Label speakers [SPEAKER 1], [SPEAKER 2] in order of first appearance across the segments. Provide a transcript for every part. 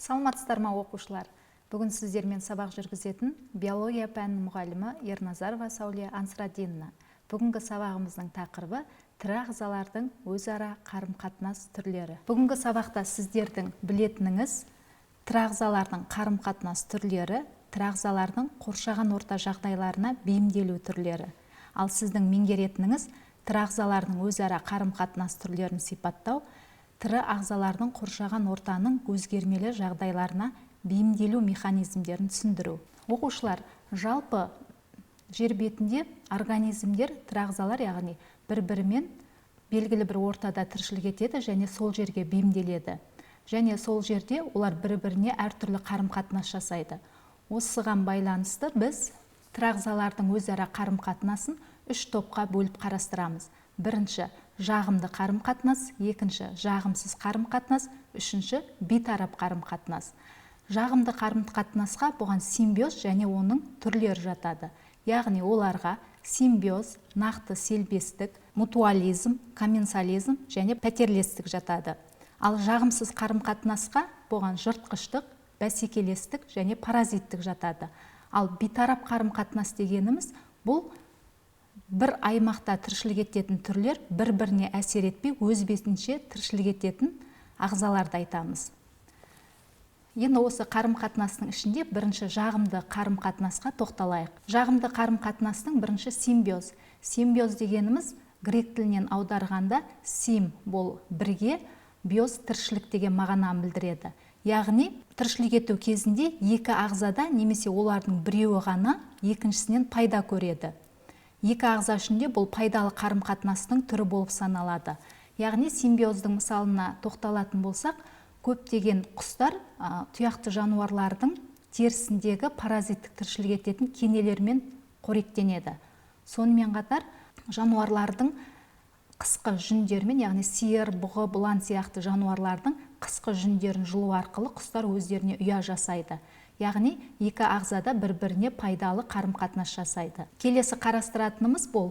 [SPEAKER 1] Саламатсыздар ма, оқушылар! Бүгін сіздермен сабақ жүргізетін биология пәнінің мұғалімі Ерназарова Сәуле Ансрадиновна. Бүгінгі сабағымыздың тақырыбы – тірі ағзалардың өзара қарым-қатынас түрлері. Бүгінгі сабақта сіздердің білетініңіз: тірі ағзалардың қарым-қатынас түрлері, тірі ағзалардың қоршаған орта жағдайларына бейімделу түрлері. Ал сіздің меңгеретініңіз: тірі ағзалардың өзара қарым-қатынас түрлерін сипаттау, тірі ағзалардың қоршаған ортаның өзгермелі жағдайларына бейімделу механизмдерін түсіндіру. Оқушылар, жалпы жер бетінде организмдер, тірі ағзалар, яғни бір-бірімен белгілі бір ортада тіршілік етеді және сол жерге бейімделеді, және сол жерде олар бір-біріне әртүрлі қарым-қатынас жасайды. Осыған байланысты біз тірі ағзалардың өзара қарым-қатынасын үш топқа бөліп қарастырамыз. Бірінші – жағымды қарым-қатынас, екінші – жағымсыз қарым-қатынас, үшінші – бейтарап қарым-қатынас. Жағымды қарым-қатынасқа бұған симбиоз және оның түрлері жатады, яғни оларға симбиоз, нақты селбестік, мутуализм, комменсализм және пәтерлестік жатады. Ал жағымсыз қарым-қатынасқа бұған жыртқыштық, бәсекелестік және паразиттік жатады. Ал бейтарап қарым-қатынас дегеніміз – бұл бір аймақта тіршілік ететін түрлер бір-біріне әсер етпей, өз бетінше тіршілік ететін ағзаларды айтамыз. Енді осы қарым-қатынастың ішінде бірінші жағымды қарым-қатынасқа тоқталайық. Жағымды қарым-қатынастың бірінші – симбиоз. Симбиоз дегеніміз грек тілінен аударғанда сим бұл бірге, биоз тіршілік деген мағынаны білдіреді. Яғни тіршілік ету кезінде екі ағзада немесе олардың біреуі ғана екіншісінен пайда көреді. Екі ағза үшін де бұл пайдалы қарым-қатынастың түрі болып саналады. Яғни симбиоздың мысалына тоқталатын болсақ, көптеген құстар тұяқты жануарлардың терісіндегі паразиттік тіршілік ететін кенелермен қоректенеді. Сонымен қатар жануарлардың қысқы жүндерімен, яғни сиыр, бұғы, бұлан сияқты жануарлардың қысқы жүндерін жұлу арқылы құстар өздеріне ұя жасайды. Яғни екі ағзада бір-біріне пайдалы қарым-қатынас жасайды. Келесі қарастыратынымыз бұл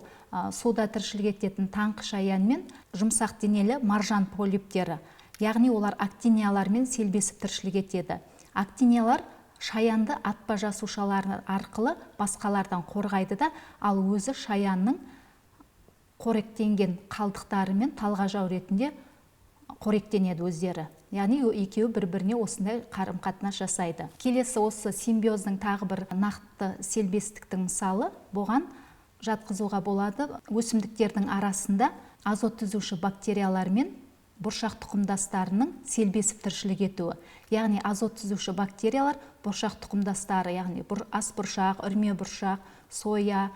[SPEAKER 1] суда тіршілік ететін таңқы шаян мен жұмсақ денелі маржан полиптері. Яғни олар актиниялармен селбесіп тіршілік етеді. Актиниялар шаянды атпа жасушалары арқылы басқалардан қорғайды да, ал өзі шаянның қоректенген қалдықтарымен талғажау ретінде қоректенеді өздері. Яғни екеуі бір біріне осындай қарым қатынас жасайды. Келесі осы симбиоздың тағы бір нақты селбестіктің мысалы бұған жатқызуға болады: өсімдіктердің арасында азот түзуші бактериялар мен бұршақ тұқымдастарының селбесіп тіршілік етуі. Яғни азот түзуші бактериялар бұршақ тұқымдастары, яғни ас бұршақ, үрме бұршақ, соя,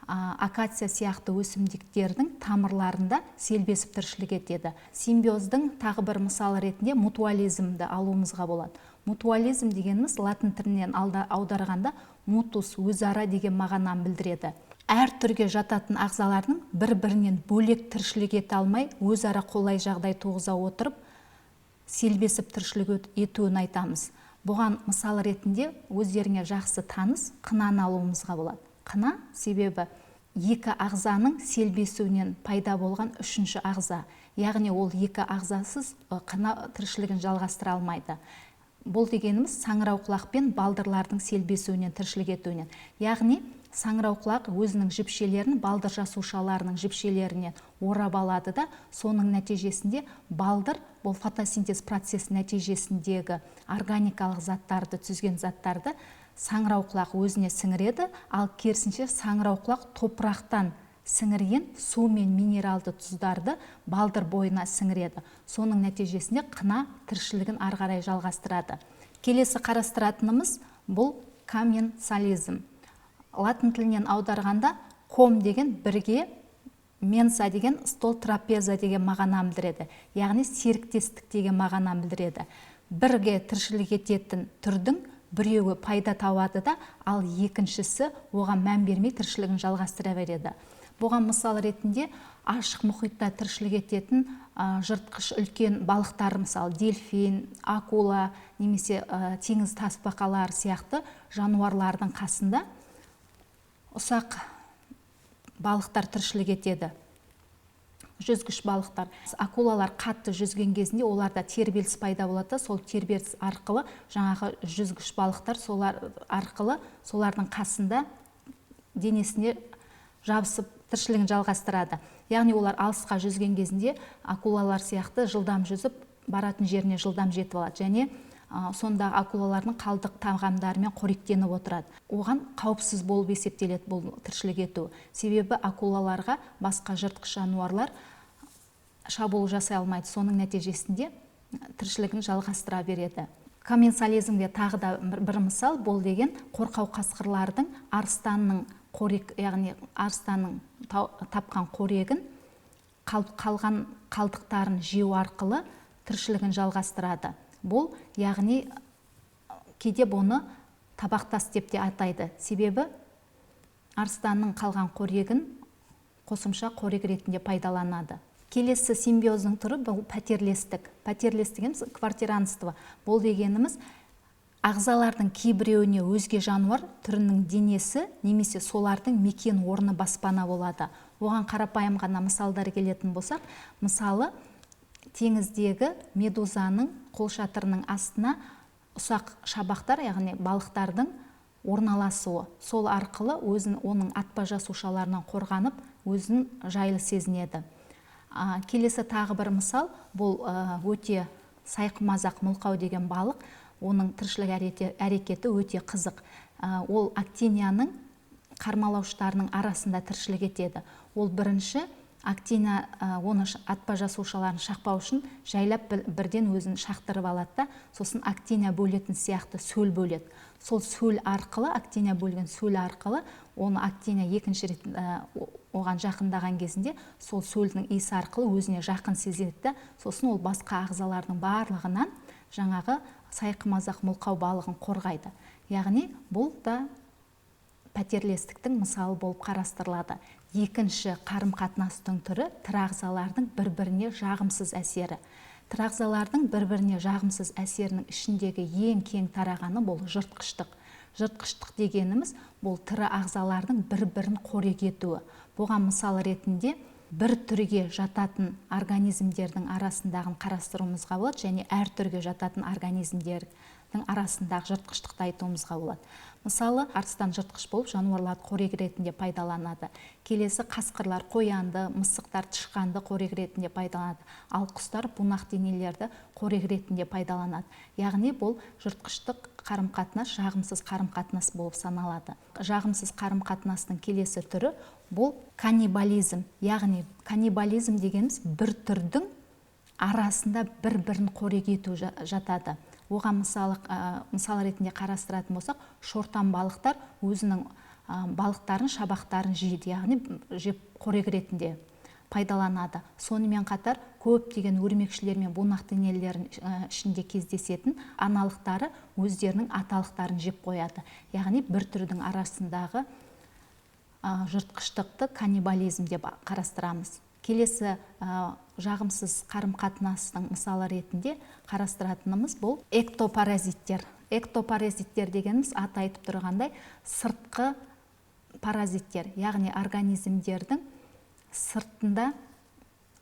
[SPEAKER 1] акация сияқты өсімдіктердің тамырларында селбесіп тіршілік етеді. Симбиоздың тағы бір мысалы ретінде мутуализмді алуымызға болады. Мутуализм дегеніміз латын тілінен аударғанда мутус өзара деген мағынаны білдіреді. Әр түрге жататын ағзалардың бір бірінен бөлек тіршілік ете алмай, өзара қолай жағдай туғыза отырып селбесіп тіршілік етуін айтамыз. Бұған мысал ретінде өздеріңе жақсы таныс қынаны алуымызға болады. Қына себебі екі ағзаның селбесуінен пайда болған үшінші ағза, яғни ол екі ағзасыз қына тіршілігін жалғастыра алмайды. Бұл дегеніміз саңырауқұлақ пен балдырлардың селбесуінен тіршілік етуінен. Яғни саңырауқұлақ өзінің жіпшелерін балдыр жасушаларының жіпшелерінен орап алады да, соның нәтижесінде балдыр бұл фотосинтез процесі нәтижесіндегі органикалық заттарды, түзген заттарды саңырауқұлақ өзіне сіңіреді, ал керісінше саңырауқұлақ топырақтан сіңірген су мен минералды тұздарды балдыр бойына сіңіреді. Соның нәтижесінде қына тіршілігін ары қарай жалғастырады. Келесі қарастыратынымыз бұл комменсализм. Латын тілінен аударғанда ком деген бірге, менса деген стол, трапеза деген мағынаны білдіреді, яғни серіктестік деген мағынаны білдіреді. Бірге тіршілік ететін түрдің біреуі пайда табады да, ал екіншісі оған мән бермей, тіршілігін жалғастыра береді. Бұған мысал ретінде ашық мұхитта тіршілік ететін жыртқыш үлкен балықтар, мысалы дельфин, акула немесе теңіз тасбақалары сияқты жануарлардың қасында ұсақ балықтар тіршілік етеді. Жүзгіш балықтар. Акулалар қатты жүзген кезінде оларда тербеліс пайда болады. Сол тербеліс арқылы жаңағы жүзгіш балықтар солар арқылы солардың қасында денесіне жабысып тіршілігін жалғастырады. Яғни олар алысқа жүзген кезінде акулалар сияқты жылдам жүзіп баратын жеріне жылдам жетіп алады. Және сондағы акулалардың қалдық тағамдарымен қоректеніп отырады. Оған қауіпсіз болып есептеледі бұл тіршілік ету. Себебі акулаларға басқа жыртқыш жануарлар шабуыл жасай алмайды. Соның нәтижесінде тіршілігін жалғастыра береді. Комменсализмге тағы да бір мысал бұл деген қорқау қасқырлардың арыстанның қорек, яғни арыстанның тапқан қорегін қалған қалдықтарын жеу арқылы тіршілігін жалғастырады. Бұл, яғни, кейде бұны табақтас деп те атайды. Себебі арыстанның қалған қорегін қосымша қорек ретінде пайдаланады. Келесі симбиоздың түрі бұл пәтерлестік. Пәтерлестік дегеніміз квартиранство. Бұл дегеніміз ағзалардың кейбіреуіне өзге жануар түрінің денесі немесе солардың мекен орны баспана болады. Оған қарапайым ғана мысалдар келетін болсақ, мысалы, теңіздегі медузаның қолшатырының астына ұсақ шабақтар, яғни балықтардың орналасуы. Сол арқылы өзін оның атпа жасушаларынан қорғанып, өзін жайлы сезінеді. Келесі тағы бір мысал, бұл өте сайқымазақ мылқау деген балық, оның тіршілік әрекеті өте қызық. Ол актинияның қармалауыштарының арасында тіршілік етеді. Ол бірінші актина оны атпа жасушаларын шақпау үшін жайлап бірден өзін шақтырып алады да, сосын актиния бөлетін сияқты сөл бөледі. Сол сөл арқылы, актиния бөлген сөл арқылы, оны актиния екінші рет оған жақындаған кезінде сол сөлдің иісі арқылы өзіне жақын сезеді да, сосын ол басқа ағзалардың барлығынан жаңағы сайқымазақ мылқау балығын қорғайды. Яғни бұл да пәтерлестіктің мысалы болып қарастырылады. Екінші қарым-қатынастың түрі тірі ағзалардың бір-біріне жағымсыз әсері. Тірі ағзалардың бір-біріне жағымсыз әсерінің ішіндегі ең кең тарағаны бұл жыртқыштық. Жыртқыштық дегеніміз бұл тірі ағзалардың бір-бірін қорек етуі. Бұған мысал ретінде бір түрге жататын организмдердің арасындағын қарастыруымызға болады және әр түрге жататын организмдердің арасындағы жыртқыштықты айтуымызға болады. Мысалы, арыстан жыртқыш болып жануарларды қорек ретінде пайдаланады. Келесі қасқырлар қоянды, мысықтар тышқанды қорек ретінде пайдаланады. Ал құстар бунақ денелерді қорек ретінде пайдаланады. Яғни бұл жыртқыштық қарым-қатынас жағымсыз қарым-қатынас болып саналады. Жағымсыз қарым-қатынастың келесі түрі бұл каннибализм. Яғни каннибализм дегеніміз бір түрдің арасында бір-бірін қорек ету жатады. Оған мысал ретінде қарастыратын болсақ, шортан балықтар өзінің балықтарын, шабақтарын жейді, яғни жеп қорек ретінде пайдаланады. Сонымен қатар көптеген өрмекшілер мен бунақ денелерінің ішінде кездесетін аналықтары өздерінің аталықтарын жеп қояды. Яғни бір түрдің арасындағы жыртқыштықты каннибализм деп қарастырамыз. Келесі жағымсыз қарым-қатынастың мысалы ретінде қарастыратынымыз бұл эктопаразиттер. Эктопаразиттер дегеніміз аты айтып тұрғандай сыртқы паразиттер, яғни организмдердің сыртында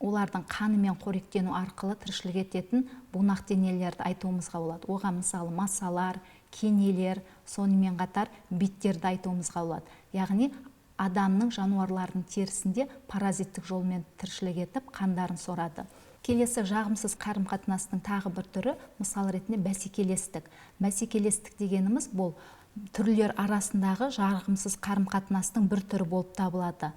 [SPEAKER 1] олардың қанымен қоректену арқылы тіршілік ететін бунақ денелерді айтуымызға болады. Оған мысалы масалар, кенелер, сонымен қатар биттерді айтуымызға болады. Яғни адамның, жануарлардың терісінде паразиттік жолмен тіршілік етіп, қандарын сорады. Келесі жағымсыз қарым-қатынастың тағы бір түрі, мысал ретінде бәсекелестік. Бәсекелестік дегеніміз бұл түрлер арасындағы жағымсыз қарым-қатынастың бір түрі болып табылады.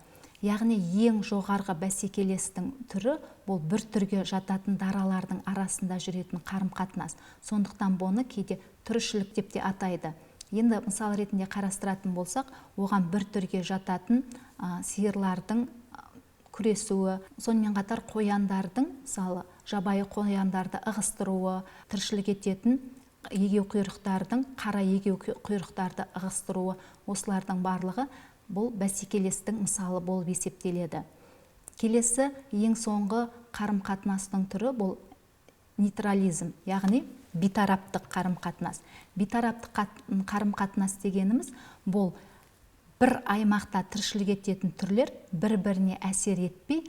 [SPEAKER 1] Яғни ең жоғарғы бәсекелестің түрі бұл бір түрге жататын даралардың арасында жүретін қарым-қатынас. Сондықтан бұны кейде түрішілік деп те атайды. Енді мысал ретінде қарастыратын болсақ, оған бір түрге жататын сиырлардың күресуі, сонымен қатар қояндардың, мысалы, жабайы қояндарды ығыстыруы, тіршілік ететін егеуқұйрықтардың, қара егеуқұйрықтарды ығыстыруы, осылардың барлығы бұл бәсекелестің мысалы болып есептеледі. Келесі ең соңғы қарым-қатынастың түрі бұл нейтрализм, яғни бейтараптық қарым-қатынас. Бейтараптық қарым-қатынас дегеніміз бұл бір аймақта тіршілік ететін түрлер бір-біріне әсер етпей,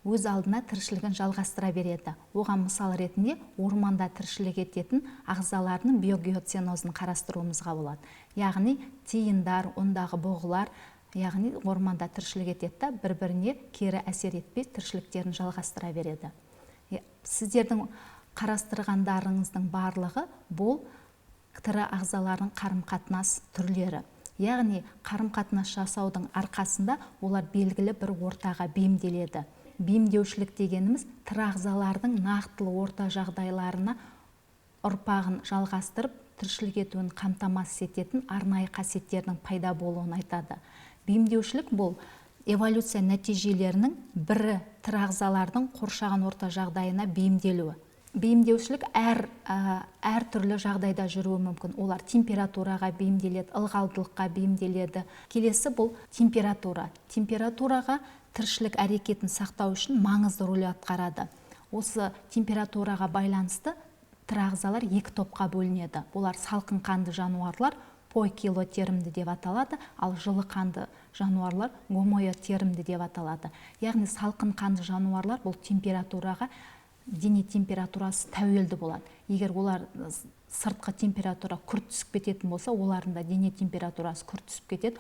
[SPEAKER 1] өз алдына тіршілігін жалғастыра береді. Оған мысал ретінде орманда тіршілік ететін ағзаларының биогеоценозын қарастыруымызға болады. Яғни тиындар, ондағы бұғылар, яғни орманда тіршілік етеді да бір-біріне кері әсер етпей тіршіліктерін жалғастыра береді. Сіздердің қарастырғандарыңыздың барлығы бұл тірі ағзалардың қарым-қатынас түрлері. Яғни қарым-қатынас жасаудың арқасында олар белгілі бір ортаға бейімделеді. Бейімдеушілік дегеніміз тірі ағзалардың нақтылы орта жағдайларына ұрпағын жалғастырып, тіршілік етуін қамтамасыз ететін арнайы қасиеттердің пайда болуын айтады. Бейімдеушілік бұл эволюция нәтижелерінің бірі, тірі ағзалардың қоршаған орта жағдайына бейімделуі. Бейімдеушілік әр түрлі жағдайда жүруі мүмкін. Олар температураға бейімделеді, ылғалдылыққа бейімделеді. Келесі бұл температура. Температураға тіршілік әрекетін сақтау үшін маңызды рөл атқарады. Осы температураға байланысты тірі ағзалар екі топқа бөлінеді. Олар салқын қанды жануарлар пойкилотермді деп аталады, ал жылы қанды жануарлар гомойотермді деп аталады. Яғни салқын қанды жануарлар бұл температураға дене температурасы тәуелді болады. Егер олар сыртқы температура күрт түсіп кететін болса, олардың да дене температурасы күрт түсіп кетеді.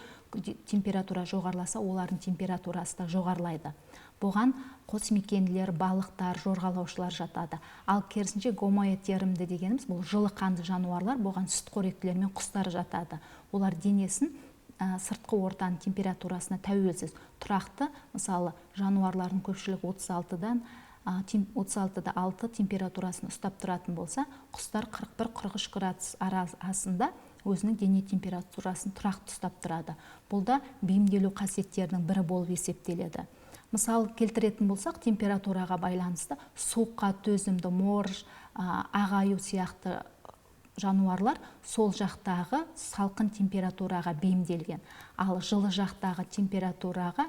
[SPEAKER 1] Температура жоғарыласа, олардың температурасы да жоғарылайды. Бұған қосмекенділер, балықтар, жорғалаушылар жатады. Ал керісінше гомойотермді дегеніміз бұл жылы қанды жануарлар, бұған сүтқоректілер мен құстар жатады. Олар денесін сыртқы ортаның температурасына тәуелсіз, тұрақты, мысалы, жануарлардың көпшілігі 36,6 температурасын ұстап тұратын болса, құстар 41-43 градус арасында өзінің дене температурасын тұрақты ұстап тұрады. Бұл да бейімделу қасиеттерінің бірі болып есептеледі. Мысал келтіретін болсақ, температураға байланысты суыққа төзімді морж, ақ аю сияқты жануарлар сол жақтағы салқын температураға бейімделген. Ал жылы жақтағы температураға,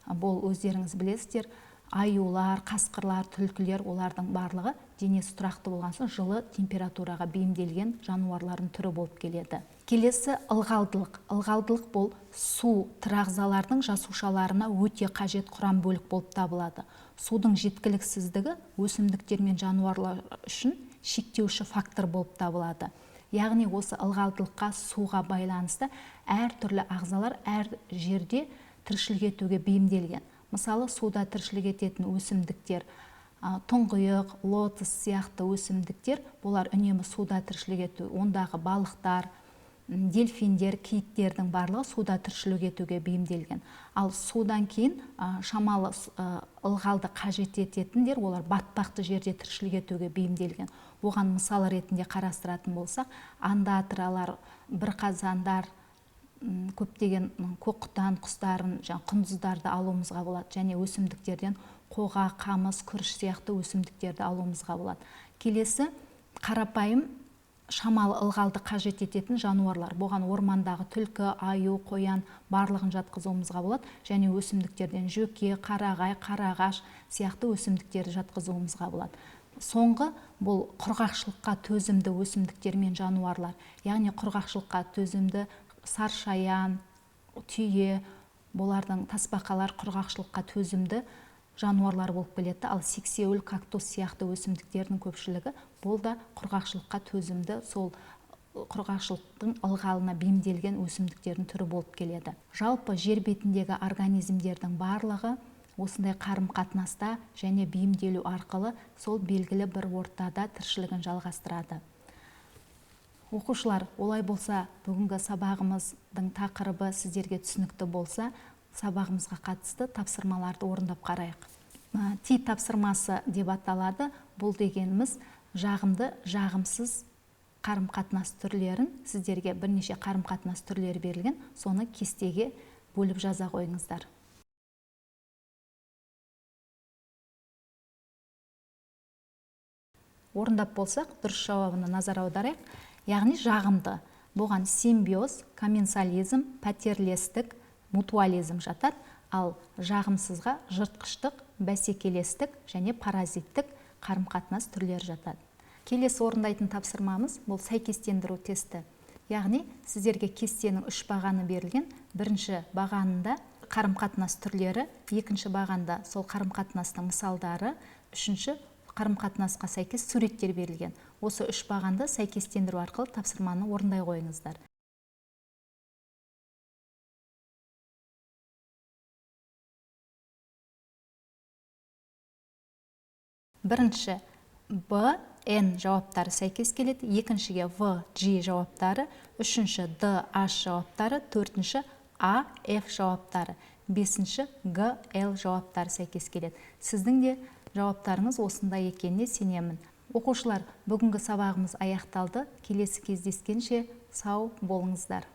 [SPEAKER 1] бұл өздеріңіз білесіздер, аюлар, қасқырлар, түлкілер, олардың барлығы денесі тұрақты болған соң жылы температураға бейімделген жануарлардың түрі болып келеді. Келесі ылғалдылық. Ылғалдылық бұл су тірі ағзалардың жасушаларына өте қажет құрам бөлік болып табылады. Судың жеткіліксіздігі өсімдіктер мен жануарлар үшін шектеуші фактор болып табылады. Яғни осы ылғалдылыққа, суға байланысты әртүрлі ағзалар әр жерде тіршілік етуге бейімделген. Мысалы, суда тіршілік ететін өсімдіктер, тұңғиық, лотос сияқты өсімдіктер, бұлар үнемі суда тіршілік ету, ондағы балықтар, дельфиндер, киіттердің барлығы суда тіршілік етуге бейімделген. Ал судан кейін шамалы ылғалды қажет ететіндер, олар батпақты жерде тіршілік етуге бейімделген. Оған мысал ретінде қарастыратын болсақ, андатралар, бірқазандар, көптеген көкқұтан құстарын, құндыздарды алуымызға болады. Және өсімдіктерден қоға, қамыс, күріш сияқты өсімдіктерді алуымызға болады. Келесі қарапайым шамалы ылғалды қажет ететін жануарлар. Бұған ормандағы түлкі, аю, қоян барлығын жатқызуымызға болады. Және өсімдіктерден жөке, қарағай, қарағаш сияқты өсімдіктерді жатқызуымызға болады. Соңғы бұл құрғақшылыққа төзімді өсімдіктер мен жануарлар. Яғни құрғақшылыққа төзімді саршаян, түйе, бұлардың тасбақалар құрғақшылыққа төзімді жануарлар болып келеді. Ал сексеуіл, кактус сияқты өсімдіктердің көпшілігі бұл да құрғақшылыққа төзімді, сол құрғақшылықтың ылғалына бейімделген өсімдіктердің түрі болып келеді. Жалпы жер бетіндегі организмдердің барлығы осындай қарым-қатынаста және бейімделу арқылы сол белгілі бір ортада тіршілігін жалғастырады. Оқушылар, олай болса, бүгінгі сабағымыздың тақырыбы сіздерге түсінікті болса, сабағымызға қатысты тапсырмаларды орындап қарайық. Ти тапсырмасы деп аталады. Бұл дегеніміз жағымды, жағымсыз қарым-қатынас түрлерін, сіздерге бірнеше қарым-қатынас түрлері берілген, соны кестеге бөліп жаза қойыңыздар. Орындап болсақ, дұрыс жауабына назар аударайық. Яғни жағымды. Бұған симбиоз, комменсализм, пәтерлестік, мутуализм жатады, ал жағымсызға жыртқыштық, бәсекелестік және паразиттік қарым-қатынас түрлері жатады. Келесі орындайтын тапсырмамыз бұл сәйкестендіру тесті. Яғни сіздерге кестенің 3 бағаны берілген. Бірінші бағанында қарым-қатынас түрлері, екінші бағанда сол қарым-қатынастың мысалдары, үшінші қарым-қатынасқа сәйкес суреттер берілген. Осы үш бағанды сәйкестендіру арқылы тапсырманы орындай қойыңыздар. Бірінші Б, Н жауаптары сәйкес келеді, екіншіге В, G жауаптары, үшінші Д, H жауаптары, төртінші А, F жауаптары, бесінші Г, Л жауаптары сәйкес келеді. Сіздің де жауаптарыңыз осындай екеніне сенемін. Оқушылар, бүгінгі сабағымыз аяқталды. Келесі кездескенше сау болыңыздар.